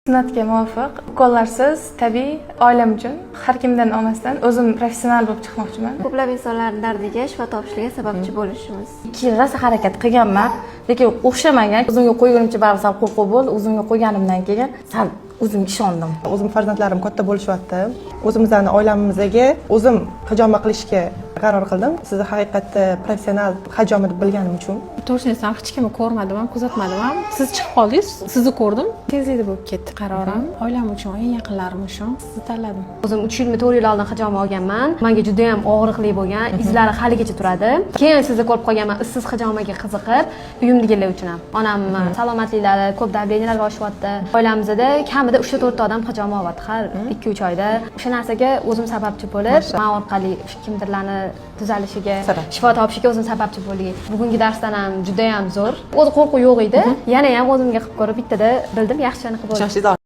Sunnatga muvofiq, ukollarsiz, tabiiy, oilam uchun, har kimdan olmasdan o'zim professional bo'lib chiqmoqchiman. Ko'plab insonlarning dardiga shifo topishiga sababchi bo'lishimiz. 2 yil rosa harakat qilganman, lekin o'xshamagan. O'zimga qo'ygunimcha baribir sal qo'rquv bo'ldi. O'zimga qo'yganimdan keyin sal o'zimga ishondim. O'zim farzandlarim katta bo'lishyapti. O'zimizni oilamizga o'zim hijoma qilishga qaror qildim. Sizni haqiqatda professional hajoma deb bilganim uchun. To'g'risini aytsam, hech kimni ko'rmadim ham, kuzatmadim ham. Siz chiqib qoldingiz, sizni ko'rdim. Tezlikda bo'lib ketdi qarorim. Oilam uchun, eng yaqinlarim uchun sizni tanladim. O'zim 3 yilmi, 4 yil oldin hijoma olganman. Manga juda yam og'riqli bo'lgan, izlari haligacha turadi. Keyin sizni ko'rib qolganman, siz hijomaga qiziqib, uyimdagilar uchun ham, onamni salomatliklari ko'p, давления lari oshyapti. Oilamizda kamida uchta, to'rtta odam hijoma olyapti har 2-3 oyda. O'sha narsaga o'zim sababchi bo'lib, man orqali kimdirlarni tuzalishiga, Sabab. shifo topishiga o'zim sababchi bo'ldik. Bugungi darsdan ham juda yam zo'r. O'zi qo'rquv yo'q edi, yana ham o'zimga qilib ko'rib, bittada bildim, yaxshi anaqa bo'ldi. Ishonchli.